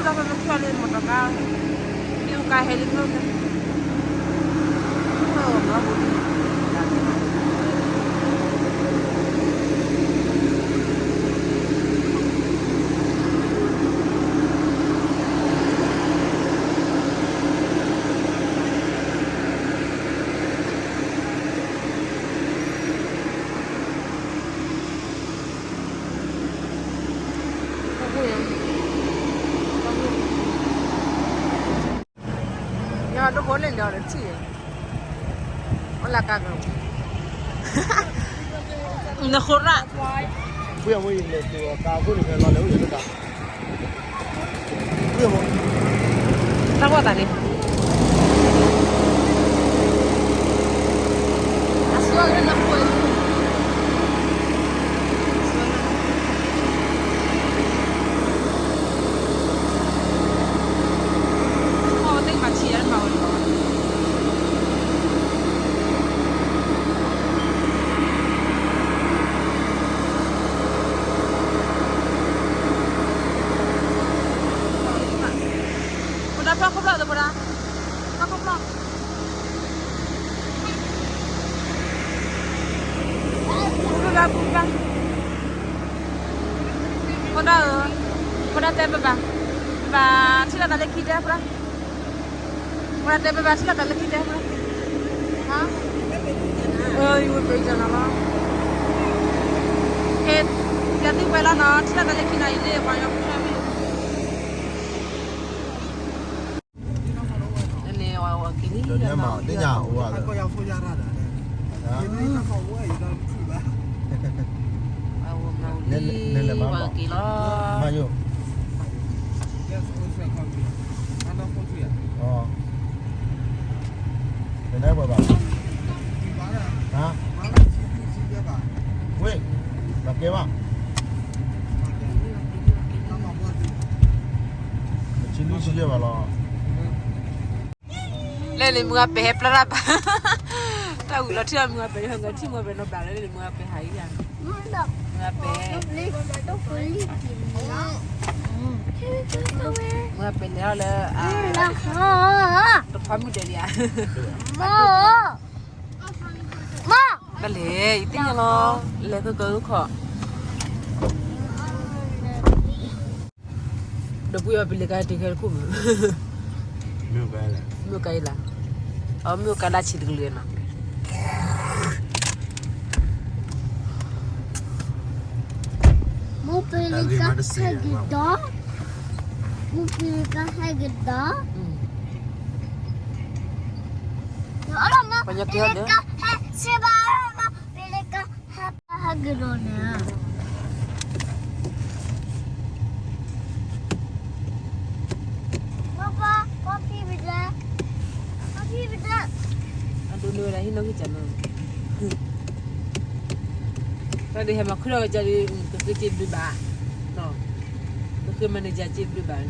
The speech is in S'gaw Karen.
တၢ်ဖဲမုၢ်ခံလံ မီၢ်တဂၤ, မ့ၢ်အိၣ်ကါဟဲလံမ့ၢ် ယဒိၣ်ဖိလ့ၣ်လီၤဒီးထံၣ်, အိၣ်လၢကါက, နဃိရၣ်, တၢ်ဝဲသးန့ၣ်, အဆၢလၢနဃိ ဖိဒၣ်ဧၢ, ဖိဒၣ်တဲပဘၣ်, ပဘၣ်ထံၣ်လိာ်သးလၢခံတဲဖိဒၣ်, ဖိဒၣ်တဲပဘၣ်ထံၣ်လိာ်သးလၢခံတဲဖိဒၣ်, ယဝဲပျံၤကနၤလီၤ, ကဲ, ယသံကွဲးလီၤနီၤ ထံၣ်လိာ်သးလၢခံနၤအံၤန့ၣ် ပှၤညီဖိ န့ၣ် ဝဲက့ၤလံ, အဝဲမၤဝဲလံ, ဝဲက့ၤလီၤ, နနၢ်ပှဲၤဘၣ်, ဝ့ၢ်, ဘၣ်ကဲဘၣ်, ဆံလွံၢ်ဆံယဲၢ်ဘၣ်လီၤ. လဲၤလံမုၢ်ဂၤပဲာ်ဟဲ ပျၢ်တၢ်ဘၣ်, တၢ်ဝံၤလီၤထံၣ်အီၤ မုၢ်ဂၤပဲာ်ဟဲ ဂၤထံၣ်မုၢ်ဂၤပဲာ်နီၤဘၣ်လၢလံ မုၢ်ဂၤပဲာ်ဟးအံၤဧါ, မုၢ်ဂၤပဲာ်, မုၢ်ဂၤပဲာ်လဲၤထီၣ်လၢ တခွါမုၣ်ဒဲးဒံးဧါ, ဘၣ်လဲၣ် ယသ့ၣ်ညါလီၤ, လဲၤဃုကၢၢ်ခီၣ် ဒီပုၢ်ဝဲၢ်ပလံၤကါတ့ၢ်ခဲတခိၣ်မုၢ်, မ့ၢ်အိၣ်ကါလၢ, အမ့ၢ်အိၣ်ကါလၢဆံးတကလုာ်နီၤ, မ့ၢ်ပလံၤကါဟဲက့ၤဒီး, မ့ၢ်ပလံၤကါဟဲက့ၤဒီး, ပလံၤကါဟဲစ့ဘၣ်, ပလံၤကါ ဟဲက့ၤဒီးန့ၣ်, ပ, ပဖံပဒၢ, ပဖံပဒၢ, အဒိနုၤဝဲဒၣ်ဟံၣ်နီၣ်ဂံၢ်ကၢ်နီၤ, တၢ်ဒုးဟဲမၤခုၣ်ထီၣ်ဝဲကၢ်ဒုး ကဃ့စ့ဘျုးဘၣ်, ကဃ့မၤန့ၢ်ကၢ်စ့ဘျုးဘၣ်